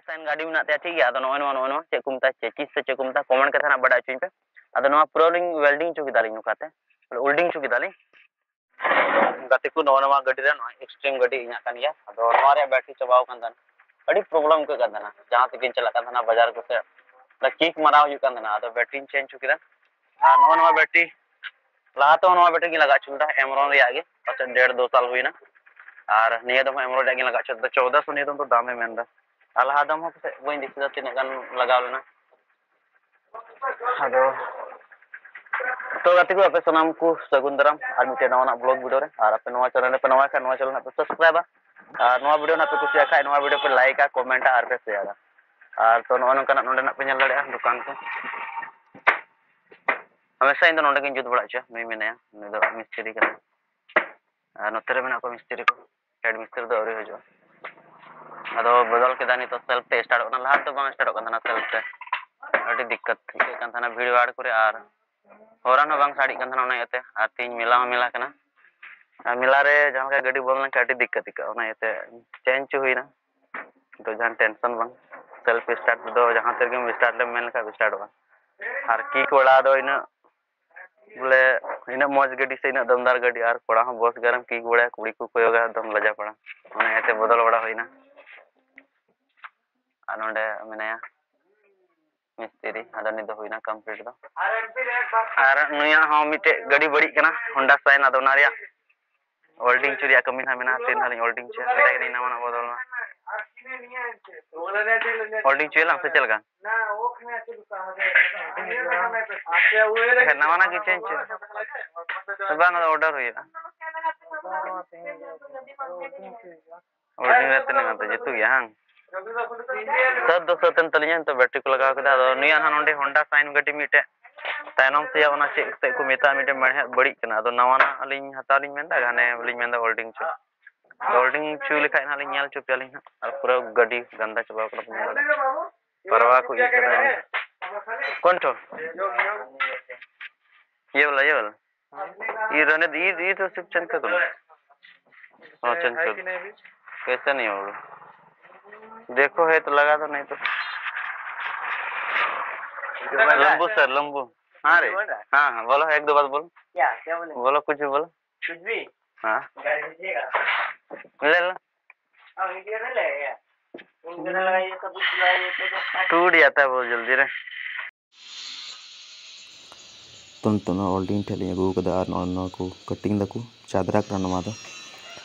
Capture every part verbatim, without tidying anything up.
ᱥᱟᱭᱤᱱ ᱜᱟᱹᱰᱤ ᱢᱮᱱᱟᱜ ᱛᱟᱭᱟ, ᱴᱷᱤᱠ ᱜᱮᱭᱟ᱾ ᱟᱫᱚ ᱱᱚᱜᱼᱚᱭ ᱱᱚᱣᱟ, ᱱᱚᱜᱼᱚᱭ ᱱᱚᱣᱟ ᱪᱮᱫ ᱠᱚ ᱢᱮᱛᱟᱜᱼᱟ, ᱪᱮᱪᱤᱥ ᱥᱮ ᱪᱮᱫ ᱠᱚ ᱢᱮᱛᱟᱜᱼᱟ, ᱠᱚᱢᱮᱱᱴ ᱠᱟᱛᱮ ᱱᱟᱜ ᱵᱟᱰᱟᱭ ᱦᱚᱪᱚᱧ ᱯᱮ᱾ ᱟᱫᱚ ᱱᱚᱣᱟ ᱯᱩᱨᱟᱹ ᱞᱤᱧ ᱣᱮᱞᱰᱤᱝ ᱦᱚᱪᱚ ᱠᱮᱫᱟᱞᱤᱧ ᱱᱚᱝᱠᱟᱛᱮ᱾ ᱵᱚᱞᱮ, ᱣᱮᱞᱰᱤᱝ ᱦᱚᱪᱚ ᱠᱮᱫᱟᱞᱤᱧ᱾ ᱜᱟᱛᱮ ᱠᱚ, ᱱᱚᱜᱼᱚ ᱱᱚᱣᱟ ᱜᱟᱹᱰᱤ ᱨᱮ, ᱱᱚᱣᱟ ᱮᱠᱥᱴᱨᱤᱢ ᱜᱟᱹᱰᱤ ᱤᱧᱟᱹᱜ ᱠᱟᱱ ᱜᱮᱭᱟ᱾ ᱟᱫᱚ ᱱᱚᱣᱟ ᱨᱮᱭᱟᱜ ᱵᱮᱴᱨᱤ ᱪᱟᱵᱟᱣ ᱟᱠᱟᱱ ᱛᱟᱦᱮᱱᱟ᱾ ᱟᱹᱰᱤ ᱯᱨᱚᱵᱞᱮᱢ ᱟᱹᱭᱠᱟᱹᱜ ᱠᱟᱱ ᱛᱟᱦᱮᱱᱟ, ᱡᱟᱦᱟᱸ ᱛᱮᱜᱤᱧ ᱪᱟᱞᱟᱜ ᱠᱟᱱ ᱛᱟᱦᱮᱱᱟ ᱵᱟᱡᱟᱨ ᱠᱚᱥᱮᱫ, ᱚᱱᱟ ᱠᱤᱠ ᱢᱟᱨᱟᱣ ᱦᱩᱭᱩᱜ ᱠᱟᱱ ᱛᱟᱦᱮᱱᱟ᱾ ᱟᱫᱚ ᱵᱮᱴᱨᱤᱧ ᱪᱮᱧᱡᱽ ᱦᱚᱪᱚ ᱠᱮᱫᱟ᱾ ᱟᱨ ᱱᱚᱜᱼᱚ ᱱᱚᱣᱟ ᱵᱮᱴᱨᱤ, ᱞᱟᱦᱟ ᱛᱮᱦᱚᱸ ᱱᱚᱣᱟ ᱵᱮᱴᱨᱤ ᱜᱤᱧ ᱞᱟᱜᱟ ᱦᱚᱪᱚ ᱞᱮᱫᱟ, ᱮᱢᱨᱚᱱ ᱨᱮᱭᱟᱜ ᱜᱮ, ᱯᱟᱥᱮᱡ ᱰᱮᱲ ᱫᱩ ᱥᱟᱞ ᱦᱩᱭᱱᱟ᱾ ᱟᱨ ᱱᱤᱭᱟᱹ ᱫᱚᱢ ᱮᱢᱨᱚᱱ ᱨᱮᱭᱟᱜ ᱜᱤᱧ ᱞᱟᱜᱟ ᱦᱚᱪᱚ ᱞᱮᱫᱟ, ᱪᱳᱫᱟ ᱥᱚ ᱱᱤᱭᱟᱹ ᱫᱚᱢ ᱫᱚ ᱫᱟᱢᱮ ᱢᱮᱱᱫᱟ᱾ ᱟᱨ ᱞᱟᱦᱟ ᱫᱚᱢ ᱦᱚᱸ ᱯᱟᱥᱮᱡ ᱵᱟᱹᱧ ᱫᱤᱥᱟᱹᱭᱟ ᱛᱤᱱᱟᱹᱜ ᱜᱟᱱ ᱞᱟᱜᱟᱣ ᱞᱮᱱᱟ᱾ ᱟᱫᱚ ᱛᱚ ᱜᱟᱛᱮ ᱠᱚ, ᱟᱯᱮ ᱥᱟᱱᱟᱢ ᱠᱚ ᱥᱟᱹᱜᱩᱱ ᱫᱟᱨᱟᱢ ᱟᱨ ᱢᱤᱫᱴᱮᱱ ᱱᱟᱣᱟᱱᱟᱜ ᱵᱞᱚᱜ ᱵᱷᱤᱰᱤᱭᱳ ᱨᱮ᱾ ᱟᱨ ᱟᱯᱮ ᱱᱚᱣᱟ ᱪᱮᱱᱮᱞ ᱨᱮᱯᱮ ᱱᱟᱣᱟ ᱠᱷᱟᱱ, ᱱᱚᱣᱟ ᱪᱮᱱᱮᱞ ᱦᱟᱸᱜ ᱯᱮ ᱥᱟᱵᱥᱠᱨᱟᱭᱤᱵᱟ᱾ ᱟᱨ ᱱᱚᱣᱟ ᱵᱷᱤᱰᱤᱭᱳ ᱱᱟᱜ ᱯᱮ ᱠᱩᱥᱤᱭᱟᱜ ᱠᱷᱟᱱ, ᱱᱚᱣᱟ ᱵᱷᱤᱰᱤᱭᱳ ᱯᱮ ᱞᱟᱭᱤᱠᱟ, ᱠᱚᱢᱮᱱᱴᱟ ᱟᱨ ᱯᱮ ᱥᱮᱭᱟᱨᱟ᱾ ᱟᱨ ᱛᱚ ᱱᱚᱜᱼᱚ ᱱᱚᱝᱠᱟᱱᱟᱜ ᱱᱚᱸᱰᱮᱱᱟᱜ ᱯᱮ ᱧᱮᱞ ᱫᱟᱲᱮᱭᱟᱜᱼᱟ ᱫᱚᱠᱟᱱ ᱠᱚ᱾ ᱦᱟᱢᱮᱥᱟ ᱤᱧ ᱫᱚ ᱱᱚᱸᱰᱮ ᱜᱤᱧ ᱡᱩᱛ ᱵᱟᱲᱟ ᱦᱚᱪᱚᱭᱟ᱾ ᱱᱩᱭ ᱢᱮᱱᱟᱭᱟ, ᱱᱩᱭ ᱫᱚ ᱢᱤᱥᱛᱨᱤ ᱠᱟᱱᱟᱭ᱾ ᱟᱨ ᱱᱚᱛᱮ ᱨᱮ ᱢᱮᱱᱟᱜ ᱠᱚᱣᱟ ᱢᱤᱥᱛᱨᱤ ᱠᱚ᱾ ᱦᱮᱰ ᱢᱤᱥᱛᱨᱤ ᱫᱚ ᱟᱹᱣᱨᱤ ᱦᱤᱡᱩᱜᱼᱟ᱾ ᱟᱫᱚ ᱵᱚᱫᱚᱞ ᱠᱮᱫᱟ, ᱱᱤᱛᱚᱜ ᱥᱮᱞᱯ ᱛᱮ ᱥᱴᱟᱨᱴᱚᱜ ᱠᱟᱱᱟ᱾ ᱞᱟᱦᱟ ᱛᱮᱫᱚ ᱵᱟᱝ ᱥᱴᱟᱨᱴᱚᱜ ᱠᱟᱱ ᱛᱟᱦᱮᱱᱟ ᱥᱮᱞᱯ ᱛᱮ᱾ ᱟᱹᱰᱤ ᱫᱤᱠᱠᱟᱛ ᱟᱹᱭᱠᱟᱹᱜ ᱠᱟᱱ ᱛᱟᱦᱮᱱᱟ ᱵᱷᱤᱲ ᱵᱷᱟᱲ ᱠᱚᱨᱮ, ᱟᱨ ᱦᱚᱨᱟᱱ ᱦᱚᱸ ᱵᱟᱝ ᱥᱟᱰᱮᱜ ᱠᱟᱱ ᱛᱟᱦᱮᱱᱟ ᱚᱱᱟ ᱤᱭᱟᱹᱛᱮ᱾ ᱟᱨ ᱛᱮᱦᱮᱧ ᱢᱮᱞᱟ ᱦᱚᱸ ᱢᱮᱞᱟ ᱠᱟᱱᱟ᱾ ᱟᱨ ᱢᱮᱞᱟ ᱨᱮ ᱡᱟᱦᱟᱸ ᱞᱮᱠᱟ ᱜᱟᱹᱰᱤ ᱵᱚᱱᱫᱚ ᱞᱮᱱᱠᱷᱟᱱ ᱟᱹᱰᱤ ᱫᱤᱠᱠᱟᱛ ᱟᱹᱭᱠᱟᱹᱜᱼᱟ, ᱚᱱᱟ ᱤᱭᱟᱹᱛᱮ ᱪᱮᱧᱡᱽ ᱦᱚᱪᱚ ᱦᱩᱭᱱᱟ᱾ ᱱᱤᱛᱚᱜ ᱡᱟᱦᱟᱱ ᱴᱮᱱᱥᱚᱱ ᱵᱟᱝ, ᱥᱮᱞᱯ ᱥᱴᱟᱨᱴ ᱛᱮᱫᱚ ᱡᱟᱦᱟᱸ ᱛᱤ ᱨᱮᱜᱮᱢ ᱥᱴᱟᱨᱴ ᱞᱮᱢ ᱢᱮᱱ ᱞᱮᱠᱷᱟᱱ ᱥᱴᱟᱨᱴᱚᱜᱼᱟ᱾ ᱟᱨ ᱠᱤᱠ ᱵᱟᱲᱟ ᱫᱚ ᱤᱱᱟᱹᱜ, ᱵᱚᱞᱮ, ᱤᱱᱟᱹᱜ ᱢᱚᱡᱽ ᱜᱟᱹᱰᱤ ᱥᱮ ᱤᱱᱟᱹᱜ ᱫᱚᱢᱫᱟᱨ ᱜᱟᱹᱰᱤ, ᱟᱨ ᱠᱚᱲᱟ ᱦᱚᱸ ᱵᱚᱥ ᱜᱟᱨᱮᱢ ᱠᱤᱠ ᱵᱟᱲᱟᱭᱟ, ᱠᱩᱲᱤ ᱠᱚ ᱠᱚᱭᱚᱜᱟ, ᱮᱠᱫᱚᱢ ᱞᱟᱡᱟ ᱯᱟᱲᱟ᱾ ᱚᱱᱟ ᱤᱭᱟᱹᱛᱮ ᱵᱚᱫᱚᱞ ᱵᱟᱲᱟ ᱦᱩᱭᱱᱟ᱾ ᱟᱨ ᱱᱚᱰᱮ ᱢᱮᱱᱟᱭᱟ ᱢᱤᱥᱛᱨᱤ, ᱟᱫᱚ ᱱᱤᱛ ᱫᱚ ᱦᱩᱭᱱᱟ ᱠᱚᱢᱯᱞᱤᱴ ᱫᱚ᱾ ᱟᱨ ᱱᱩᱭᱟᱜ ᱦᱚᱸ ᱢᱤᱫᱴᱮᱡ ᱜᱟᱹᱰᱤ ᱵᱟᱹᱲᱤᱡ ᱠᱟᱱᱟ, ᱦᱳᱱᱰᱟ ᱥᱟᱭᱤᱱ, ᱟᱫᱚ ᱚᱱᱟ ᱨᱮᱭᱟᱜ ᱣᱮᱞᱰᱤᱝ ᱦᱚᱪᱚ ᱨᱮᱭᱟᱜ ᱠᱟᱹᱢᱤ ᱱᱟᱦᱟᱜ ᱢᱮᱱᱟᱜᱼᱟ, ᱛᱤᱱ ᱫᱷᱟᱣ ᱞᱤᱧ ᱣᱮᱞᱰᱤᱝ ᱦᱚᱪᱚᱭᱟ, ᱢᱮᱛᱟᱭ ᱠᱟᱹᱱᱟᱹᱧ ᱱᱟᱣᱟᱱᱟᱜ ᱵᱚᱫᱚᱞ ᱢᱮ᱾ ᱣᱮᱞᱰᱤᱝ ᱦᱚᱪᱚᱭᱟᱞᱟᱝ ᱥᱮ ᱪᱮᱫ ᱞᱮᱠᱟ? ᱮᱱᱠᱷᱟᱱ ᱱᱟᱣᱟᱱᱟᱜ ᱜᱮ ᱪᱮᱧᱡᱽ ᱦᱚᱪᱚᱭᱟ᱾ ᱵᱟᱝ, ᱟᱫᱚ ᱚᱨᱰᱟᱨ ᱦᱩᱭᱩᱜᱼᱟ᱾ ᱚᱨᱰᱟᱨ ᱨᱮ ᱛᱤᱱᱟᱹᱜ ᱜᱟᱱ ᱛᱮ ᱡᱩᱛᱩᱜ ᱜᱮᱭᱟ, ᱦᱟᱝ? ᱥᱟᱹᱛ ᱫᱚ ᱥᱟᱹᱛ ᱮᱱ ᱛᱟᱹᱞᱤᱧᱟ, ᱱᱤᱛᱚᱜ ᱵᱮᱴᱨᱤ ᱠᱚ ᱞᱟᱜᱟᱣ ᱠᱮᱫᱟ᱾ ᱟᱫᱚ ᱱᱩᱭᱟᱜ ᱦᱟᱸᱜ ᱱᱚᱰᱮ ᱦᱳᱱᱰᱟ ᱥᱟᱭᱤᱱ ᱜᱟᱹᱰᱤ ᱢᱤᱫᱴᱮᱡ ᱛᱟᱭᱱᱚᱢ ᱥᱮᱭᱟᱜ ᱚᱱᱟ ᱪᱮᱫ ᱛᱮᱫ ᱠᱚ ᱢᱮᱛᱟᱜᱼᱟ, ᱢᱤᱫᱴᱮᱱ ᱢᱮᱲᱦᱮᱫ ᱵᱟᱹᱲᱤᱡ ᱠᱟᱱᱟ᱾ ᱟᱫᱚ ᱱᱟᱣᱟᱱᱟᱜ ᱞᱤᱧ ᱦᱟᱛᱟᱣ ᱞᱤᱧ ᱢᱮᱱᱫᱟ, ᱜᱷᱟᱱᱮ ᱞᱤᱧ ᱢᱮᱱᱫᱟ ᱣᱮᱞᱰᱤᱝ ᱦᱚᱪᱚ᱾ ᱣᱮᱞᱰᱤᱝ ᱦᱚᱪᱚ ᱞᱮᱠᱷᱟᱡ ᱦᱟᱸᱜ ᱞᱤᱧ ᱧᱮᱞ ᱦᱚᱪᱚ ᱯᱮᱭᱟᱞᱤᱧ ᱦᱟᱸᱜ᱾ ᱟᱨ ᱯᱩᱨᱟᱹ ᱜᱟᱹᱰᱤ ᱜᱟᱱᱫᱟ ᱪᱟᱵᱟᱣ ᱠᱟᱱᱟ, ᱯᱟᱨᱣᱟ ᱠᱚ ᱤᱭᱟᱹᱜ ᱠᱟᱱᱟ᱾ ᱠᱚᱱ ᱴᱷᱚ? ये वाला, ये वाला। ये रहने दे, ये, ये तो सिर्फ चेंज कर दो ना। हाँ, चेंज कर दो। कैसे नहीं होगा? देखो, है तो लगा दो, नहीं तो। लंबू सर, लंबू। हाँ रे। हाँ, हाँ, बोलो, एक दो बात बोलो। क्या, क्या बोले? बोलो, कुछ भी बोलो। कुछ भी? हाँ। गाड़ी दीजिएगा। ले लो। हाँ, वीडियो नहीं लगेगा। टूट जाता है बहुत जल्दी रे। ᱛᱚ, ᱱᱤᱛᱚᱜ ᱱᱚᱣᱟ ᱚᱞᱰᱤᱝ ᱴᱷᱮᱱ ᱞᱤᱧ ᱟᱹᱜᱩ ᱟᱠᱟᱫᱟ ᱟᱨ ᱱᱚᱜᱼᱚᱭ ᱱᱚᱣᱟ ᱠᱚ ᱠᱟᱴᱤᱝ ᱫᱟᱠᱚ, ᱪᱟᱫᱽᱨᱟ ᱠᱟᱱᱟ ᱱᱚᱣᱟ ᱫᱚ᱾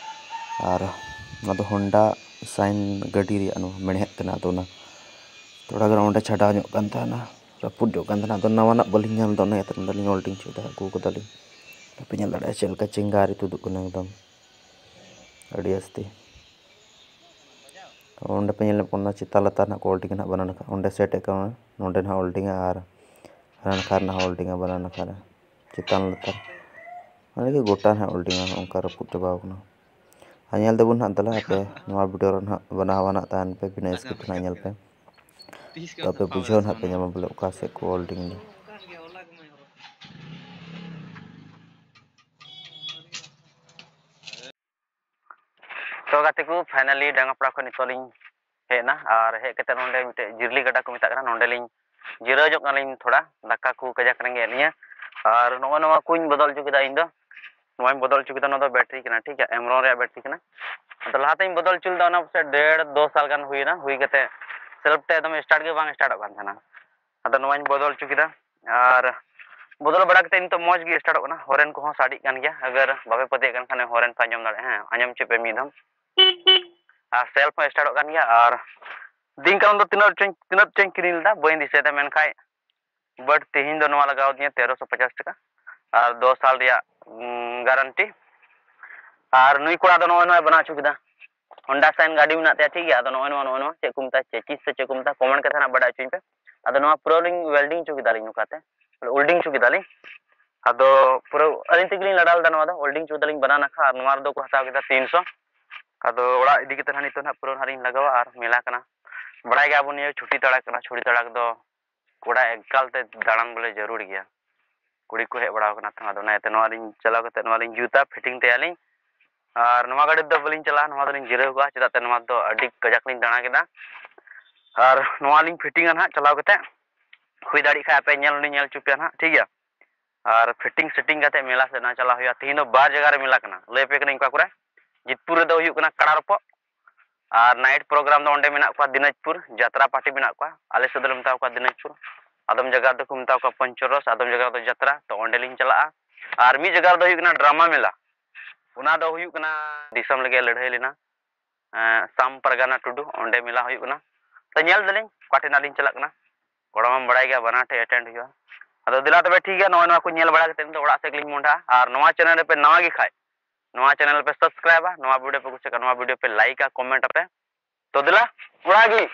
ᱟᱨ ᱱᱚᱣᱟ ᱫᱚ ᱦᱳᱱᱰᱟ ᱥᱟᱭᱤᱱ ᱜᱟᱹᱰᱤ ᱨᱮᱭᱟᱜ ᱱᱚᱣᱟ ᱢᱮᱲᱦᱮᱫ ᱠᱟᱱᱟ᱾ ᱟᱫᱚ ᱚᱱᱟ ᱛᱷᱚᱲᱟ ᱜᱟᱱ ᱚᱸᱰᱮ ᱪᱷᱟᱰᱟᱣ ᱧᱚᱜ ᱠᱟᱱ ᱛᱟᱦᱮᱱᱟ, ᱨᱟᱹᱯᱩᱫ ᱧᱚᱜ ᱠᱟᱱ ᱛᱟᱦᱮᱱᱟ᱾ ᱟᱫᱚ ᱱᱟᱣᱟᱱᱟᱜ ᱵᱟᱹᱞᱤᱧ ᱧᱟᱢ ᱞᱮᱫᱟ, ᱚᱱᱟ ᱤᱭᱟᱹᱛᱮ ᱱᱚᱸᱰᱮ ᱞᱤᱧ ᱚᱞᱰᱤᱝ ᱦᱚᱪᱚᱭᱮᱫᱟ, ᱟᱹᱜᱩ ᱠᱟᱫᱟᱞᱤᱧ᱾ ᱟᱯᱮ ᱧᱮᱞ ᱫᱟᱲᱮᱭᱟᱜᱼᱟ ᱪᱮᱫ ᱞᱮᱠᱟ ᱪᱮᱝᱜᱟᱨᱤ ᱛᱩᱫᱩᱜ ᱠᱟᱱᱟ ᱮᱠᱫᱚᱢ ᱟᱹᱰᱤ ᱡᱟᱹᱥᱛᱤ᱾ ᱚᱸᱰᱮ ᱯᱮ ᱧᱮᱞ ᱧᱟᱢ ᱠᱟᱱᱟ, ᱪᱮᱛᱟᱱ ᱞᱟᱛᱟᱨ ᱱᱟᱦᱟᱜ ᱠᱚ ᱚᱞᱰᱤᱝᱟ ᱱᱟᱦᱟᱜ ᱵᱟᱱᱟᱨ ᱱᱟᱠᱷᱟ᱾ ᱚᱸᱰᱮ ᱥᱮᱴ ᱟᱠᱟᱱᱟ, ᱱᱚᱸᱰᱮ ᱱᱟᱦᱟᱜ ᱚᱞᱰᱤᱝᱟ ᱟᱨ ᱦᱟᱱᱟ ᱱᱟᱠᱷᱟ ᱨᱮ ᱱᱟᱦᱟᱜ ᱚᱞᱰᱤᱝᱟ ᱵᱟᱱᱟᱨ ᱱᱟᱠᱷᱟ ᱨᱮ, ᱪᱮᱛᱟᱱ ᱞᱟᱛᱟᱨ᱾ ᱢᱟᱱᱮ ᱠᱤ ᱜᱚᱴᱟ ᱱᱟᱦᱟᱜ ᱚᱞᱰᱤᱝᱟ, ᱚᱱᱠᱟ ᱨᱟᱹᱯᱩᱫ ᱪᱟᱵᱟᱣ ᱠᱟᱱᱟ᱾ ᱟᱨ ᱧᱮᱞ ᱛᱟᱵᱚᱱ ᱱᱟᱦᱟᱜ, ᱫᱮᱞᱟ ᱟᱯᱮ ᱱᱚᱣᱟ ᱵᱷᱤᱰᱤᱭᱳ ᱨᱮ ᱱᱟᱦᱟᱜ ᱵᱮᱱᱟᱣ ᱱᱟᱦᱟᱜ ᱛᱟᱦᱮᱱ ᱯᱮ, ᱵᱤᱱᱟᱹ ᱥᱠᱤᱯ ᱱᱟᱦᱟᱜ ᱧᱮᱞ ᱯᱮ᱾ ᱛᱚ ᱟᱯᱮ ᱵᱩᱡᱷᱟᱹᱣ ᱱᱟᱦᱟᱜ ᱯᱮ ᱧᱟᱢᱟ ᱵᱚᱞᱮ ᱚᱠᱟ ᱥᱮᱫ ᱠᱚ ᱚᱞᱰᱤᱝ ᱫᱟ᱾ ᱛᱚ ᱜᱟᱛᱮ ᱠᱚ, finally ᱰᱟᱝᱜᱟᱯᱟᱲᱟ ᱠᱷᱚᱱ ᱱᱤᱛᱚᱜ ᱞᱤᱧ ᱦᱮᱡ ᱮᱱᱟ᱾ ᱟᱨ ᱦᱮᱡ ᱠᱟᱛᱮ ᱱᱚᱸᱰᱮ ᱢᱤᱫᱴᱮᱡ ᱡᱤᱨᱞᱤ ᱜᱟᱰᱟ ᱠᱚ ᱢᱮᱛᱟᱜ ᱠᱟᱱᱟ, ᱱᱚᱸᱰᱮ ᱞᱤᱧ ᱡᱤᱨᱟᱹᱣ ᱧᱚᱜ ᱠᱟᱱᱟᱞᱤᱧ ᱛᱷᱚᱲᱟ, ᱫᱟᱠᱟ ᱠᱚ ᱠᱟᱡᱟᱠ ᱨᱮᱸᱜᱮᱡ ᱞᱤᱧᱟ᱾ ᱟᱨ ᱱᱚᱜᱼᱚᱭ ᱱᱚᱣᱟ ᱠᱚᱧ ᱵᱚᱫᱚᱞ ᱦᱚᱪᱚ ᱠᱮᱫᱟ ᱤᱧ ᱫᱚ, ᱱᱚᱣᱟᱧ ᱵᱚᱫᱚᱞ ᱦᱚᱪᱚ ᱠᱮᱫᱟ, ᱱᱚᱣᱟ ᱫᱚ ᱵᱮᱴᱨᱤ ᱠᱟᱱᱟ, ᱴᱷᱤᱠ ᱜᱮᱭᱟ, ᱮᱢᱨᱚᱱ ᱨᱮᱭᱟᱜ ᱵᱮᱴᱨᱤ ᱠᱟᱱᱟ᱾ ᱟᱫᱚ ᱞᱟᱦᱟᱛᱮᱧ ᱵᱚᱫᱚᱞ ᱦᱚᱪᱚ ᱞᱮᱫᱟ, ᱚᱱᱟ ᱯᱟᱥᱮᱡ ᱰᱮᱲ ᱫᱩ ᱥᱟᱞ ᱜᱟᱱ ᱦᱩᱭᱱᱟ, ᱦᱩᱭ ᱠᱟᱛᱮ ᱥᱮᱞᱯ ᱛᱮ ᱮᱠᱫᱚᱢ ᱥᱴᱟᱨᱴ ᱜᱮ ᱵᱟᱝ ᱥᱴᱟᱨᱴᱚᱜ ᱠᱟᱱ ᱛᱟᱦᱮᱱᱟ᱾ ᱟᱫᱚ ᱱᱚᱣᱟᱧ ᱵᱚᱫᱚᱞ ᱦᱚᱪᱚ ᱠᱮᱫᱟ᱾ ᱟᱨ ᱵᱚᱫᱚᱞ ᱵᱟᱲᱟ ᱠᱟᱛᱮ ᱱᱤᱛᱚᱜ ᱢᱚᱡᱽ ᱜᱮ ᱥᱴᱟᱨᱴᱚᱜ ᱠᱟᱱᱟ, ᱦᱚᱨᱮᱱ ᱠᱚᱦᱚᱸ ᱥᱟᱰᱮᱜ ᱠᱟᱱ ᱜᱮᱭᱟ᱾ ᱟᱜᱟᱨ ᱵᱟᱯᱮ ᱯᱟᱹᱛᱭᱟᱹᱜ ᱠᱟᱱ ᱠᱷᱟᱱ ᱦᱚᱨᱮᱱ ᱯᱮ ᱟᱸᱡᱚᱢ ᱫᱟᱲᱮᱭᱟᱜᱼᱟ, ᱦᱮᱸ, ᱟᱸᱡᱚᱢ ᱦᱚᱪᱚᱭ ᱯᱮ ᱢᱤᱫ ᱫᱷᱟᱣ᱾ ᱟᱨ ᱥᱮᱞᱯ ᱦᱚᱸ ᱥᱴᱟᱨᱴᱚᱜ ᱠᱟᱱ ᱜᱮᱭᱟ᱾ ᱟᱨ ᱫᱤᱱ ᱠᱟᱞᱚᱢ ᱫᱚ ᱛᱤᱱᱟᱹᱜ ᱪᱚᱧ, ᱛᱤᱱᱟᱹᱜ ᱪᱚᱧ ᱠᱤᱨᱤᱧ ᱞᱮᱫᱟ ᱵᱟᱹᱧ ᱫᱤᱥᱟᱹᱭᱮᱫᱟ, ᱢᱮᱱᱠᱷᱟᱡ but ᱛᱮᱦᱮᱧ ᱫᱚ ᱱᱚᱣᱟ ᱞᱟᱜᱟᱣ ᱫᱤᱧᱟ ᱛᱮᱨᱚᱥᱚ ᱯᱚᱪᱟᱥ ᱴᱟᱠᱟ᱾ ᱟᱨ ᱫᱚᱥ ᱥᱟᱞ ᱨᱮᱭᱟᱜ, ᱩᱸ, guarantee᱾ ᱟᱨ ᱱᱩᱭ ᱠᱚᱲᱟ ᱫᱚ ᱱᱚᱜᱼᱚᱭ ᱱᱚᱣᱟᱭ ᱵᱮᱱᱟᱣ ᱦᱚᱪᱚ ᱠᱮᱫᱟ, ᱦᱳᱱᱰᱟ ᱥᱟᱭᱤᱱ ᱜᱟᱹᱰᱤ ᱢᱮᱱᱟᱜ ᱛᱟᱭᱟ, ᱴᱷᱤᱠ ᱜᱮᱭᱟ᱾ ᱟᱫᱚ ᱱᱚᱜᱼᱚᱭ ᱱᱚᱣᱟ, ᱱᱚᱜᱼᱚᱭ ᱱᱚᱣᱟ ᱪᱮᱫ ᱠᱚ ᱢᱮᱛᱟᱜᱼᱟ, ᱪᱮᱪᱤᱥ ᱥᱮ ᱪᱮᱫ ᱠᱚ ᱢᱮᱛᱟᱜᱼᱟ, ᱠᱚᱢᱮᱱᱴ ᱠᱟᱛᱮ ᱦᱟᱸᱜ ᱵᱟᱰᱟᱭ ᱦᱚᱪᱚᱧ ᱯᱮ᱾ ᱟᱫᱚ ᱱᱚᱣᱟ ᱯᱩᱨᱟᱹ ᱞᱤᱧ ᱣᱮᱞᱰᱤᱝ ᱦᱚᱪᱚ ᱠᱮᱫᱟᱞᱤᱧ, ᱱᱚᱝᱠᱟᱛᱮ ᱳᱞᱰᱤᱝ ᱦᱚᱪᱚ ᱠᱮᱫᱟᱞᱤᱧ᱾ ᱟᱫᱚ ᱯᱩᱨᱟᱹ ᱟᱹᱞᱤᱧ ᱛᱮᱜᱮᱞᱤᱧ ᱞᱟᱲᱟᱣ ᱞᱮᱫᱟ ᱱᱚᱣᱟ ᱫᱚ, ᱳᱞᱰᱤᱝ ᱦᱚᱪᱚ ᱠᱮᱫᱟᱞᱤᱧ ᱵᱟᱱᱟᱨ ᱱᱟᱠᱷᱟ᱾ ᱟᱨ ᱱᱚᱣᱟ ᱨᱮᱫᱚ ᱠᱚ ᱦᱟᱛᱟᱣ ᱠᱮᱫᱟ ᱛᱤᱱᱥᱚ᱾ ᱟᱫᱚ ᱚᱲᱟᱜ ᱤᱫᱤ ᱠᱟᱛᱮ ᱦᱟᱸᱜ ᱱᱤᱛᱚᱜ ᱦᱟᱸᱜ ᱯᱩᱨᱟᱹ ᱦᱟᱸᱜ ᱞᱤᱧ ᱞᱟᱜᱟᱣᱟ᱾ ᱟᱨ ᱢᱮᱞᱟ ᱠᱟᱱᱟ, ᱵᱟᱲᱟᱭ ᱜᱮᱭᱟ ᱵᱚᱱ ᱱᱤᱭᱟᱹ ᱪᱷᱩᱴᱤ ᱛᱟᱲᱟᱠ ᱠᱟᱱᱟ, ᱪᱷᱩᱴᱤ ᱛᱟᱲᱟᱠ ᱫᱚ ᱠᱚᱲᱟ ᱮᱠᱟᱞ ᱛᱮ ᱫᱟᱬᱟᱱ ᱵᱚᱞᱮ ᱡᱟᱹᱨᱩᱲ ᱜᱮᱭᱟ᱾ ᱠᱩᱲᱤ ᱠᱚ ᱦᱮᱡ ᱵᱟᱲᱟ ᱟᱠᱟᱱᱟ ᱛᱚ, ᱟᱫᱚ ᱚᱱᱟ ᱤᱭᱟᱹᱛᱮ ᱱᱚᱣᱟ ᱞᱤᱧ ᱪᱟᱞᱟᱣ ᱠᱟᱛᱮ ᱱᱚᱣᱟ ᱞᱤᱧ ᱡᱩᱛᱟ, ᱯᱷᱤᱴᱤᱝ ᱛᱟᱭᱟᱞᱤᱧ᱾ ᱟᱨ ᱱᱚᱣᱟ ᱜᱟᱹᱰᱤ ᱫᱚ ᱵᱟᱹᱞᱤᱧ ᱪᱟᱞᱟᱜᱼᱟ, ᱱᱚᱣᱟ ᱫᱚᱞᱤᱧ ᱡᱤᱨᱟᱹᱣ ᱠᱚᱜᱼᱟ, ᱪᱮᱫᱟᱜ ᱛᱮ ᱱᱚᱣᱟ ᱫᱚ ᱟᱹᱰᱤ ᱠᱟᱡᱟᱠ ᱞᱤᱧ ᱫᱟᱬᱟ ᱠᱮᱫᱟ᱾ ᱟᱨ ᱱᱚᱣᱟ ᱞᱤᱧ ᱯᱷᱤᱴᱤᱝᱟ ᱱᱟᱦᱟᱜ ᱪᱟᱞᱟᱣ ᱠᱟᱛᱮ, ᱦᱩᱭ ᱫᱟᱲᱮᱭᱟᱜ ᱠᱷᱟᱡ ᱟᱯᱮ ᱧᱮᱞ ᱦᱚᱸᱞᱤᱧ ᱧᱮᱞ ᱦᱚᱪᱚ ᱯᱮᱭᱟ ᱱᱟᱦᱟᱜ, ᱴᱷᱤᱠ ᱜᱮᱭᱟ᱾ ᱟᱨ ᱯᱷᱤᱴᱤᱝ ᱥᱮᱴᱤᱝ ᱠᱟᱛᱮ ᱢᱮᱞᱟ ᱥᱮᱫ ᱱᱟᱦᱟᱜ ᱪᱟᱞᱟᱣ ᱦᱩᱭᱩᱜᱼᱟ᱾ ᱛᱤᱦᱤᱧ ᱫᱚ ᱵᱟᱨ ᱡᱟᱭᱜᱟ ᱨᱮ ᱢᱮᱞᱟ ᱠᱟᱱᱟ, ᱞᱟᱹᱭ ᱟᱯᱮ ᱠᱟᱹᱱᱟᱹᱧ ᱚᱠᱟ ᱠᱚᱨᱮ᱾ ᱡᱤᱛᱯᱩᱨ ᱨᱮᱫᱚ ᱦᱩᱭᱩᱜ ᱠᱟᱱᱟ ᱠᱟᱲᱟ ᱨᱚᱯᱚᱜ, ᱟᱨ ᱱᱟᱭᱤᱴ ᱯᱨᱳᱜᱨᱟᱢ ᱫᱚ ᱚᱸᱰᱮ ᱢᱮᱱᱟᱜ ᱠᱚᱣᱟ ᱫᱤᱱᱟᱡᱽᱯᱩᱨ, ᱡᱟᱛᱨᱟ ᱯᱟᱨᱴᱤ ᱢᱮᱱᱟᱜ ᱠᱚᱣᱟ, ᱟᱞᱮ ᱥᱮᱫ ᱫᱚᱞᱮ ᱢᱮᱛᱟ ᱠᱚᱣᱟ ᱫᱤᱱᱟᱡᱽᱯᱩᱨ᱾ ᱟᱫᱚᱢ ᱡᱟᱭᱜᱟ ᱨᱮᱫᱚ ᱠᱚ ᱢᱮᱛᱟ ᱠᱚᱣᱟ ᱯᱚᱧᱪᱚᱨᱚᱥ, ᱟᱫᱚᱢ ᱡᱟᱭᱜᱟ ᱨᱮᱫᱚ ᱡᱟᱛᱨᱟ, ᱛᱚ ᱚᱸᱰᱮ ᱞᱤᱧ ᱪᱟᱞᱟᱜᱼᱟ᱾ ᱟᱨ ᱢᱤᱫ ᱡᱟᱭᱜᱟ ᱨᱮᱫᱚ ᱦᱩᱭᱩᱜ ᱠᱟᱱᱟ ᱰᱨᱟᱢᱟ ᱢᱮᱞᱟ, ᱚᱱᱟ ᱫᱚ ᱦᱩᱭᱩᱜ ᱠᱟᱱᱟ ᱫᱤᱥᱚᱢ ᱞᱟᱹᱜᱤᱫ ᱞᱟᱹᱲᱦᱟᱹᱭ ᱞᱮᱱᱟ, ᱮᱸ, ᱥᱟᱢ ᱯᱟᱨᱜᱟᱱᱟ ᱴᱩᱰᱩ, ᱚᱸᱰᱮ ᱢᱮᱞᱟ ᱦᱩᱭᱩᱜ ᱠᱟᱱᱟ᱾ ᱛᱚ ᱧᱮᱞ ᱫᱟᱞᱤᱧ ᱚᱠᱟ ᱴᱷᱮᱱ ᱱᱟᱜ ᱞᱤᱧ ᱪᱟᱞᱟᱜ ᱠᱟᱱᱟ, ᱜᱚᱲᱚᱢᱟᱢ ᱵᱟᱲᱟᱭ ᱜᱮᱭᱟ ᱵᱟᱱᱟᱨ ᱴᱷᱮᱡ ᱮᱴᱮᱱᱰ ᱦᱩᱭᱩᱜᱼᱟ᱾ ᱟᱫᱚ ᱫᱮᱞᱟ ᱛᱚᱵᱮ ᱴᱷᱤᱠ ᱜᱮᱭᱟ, ᱱᱚᱜᱼᱚᱭ ᱱᱚᱣᱟ ᱠᱚ ᱧᱮᱞ ᱵᱟᱲᱟ ᱠᱟᱛᱮ ᱱᱤᱛᱚᱜ ᱚᱲᱟᱜ ᱥᱮᱫ ᱜᱮᱞᱤᱧ ᱢᱚᱦᱰᱟᱜᱼᱟ᱾ ᱟᱨ ᱱᱚᱣᱟ ᱪᱮᱱᱮᱞ ᱨᱮᱯᱮ ᱱᱟᱣᱟ ᱜᱮ ᱠᱷᱟᱡ, ᱱᱚᱣᱟ ᱪᱮᱱᱮᱞ ᱯᱮ ᱥᱟᱵᱥᱠᱨᱟᱭᱤᱵᱟ, ᱱᱚᱣᱟ ᱵᱷᱤᱰᱤᱭᱳ ᱯᱮ ᱠᱩᱥᱤᱭᱟᱜ ᱠᱷᱟᱱ ᱱᱚᱣᱟ ᱵᱷᱤᱰᱤᱭᱳ ᱯᱮ ᱞᱟᱭᱤᱠᱟ, ᱠᱚᱢᱮᱱᱴ ᱟᱯᱮ᱾ ᱛᱚ ᱫᱮᱞᱟ ᱚᱲᱟᱜ ᱜᱮ᱾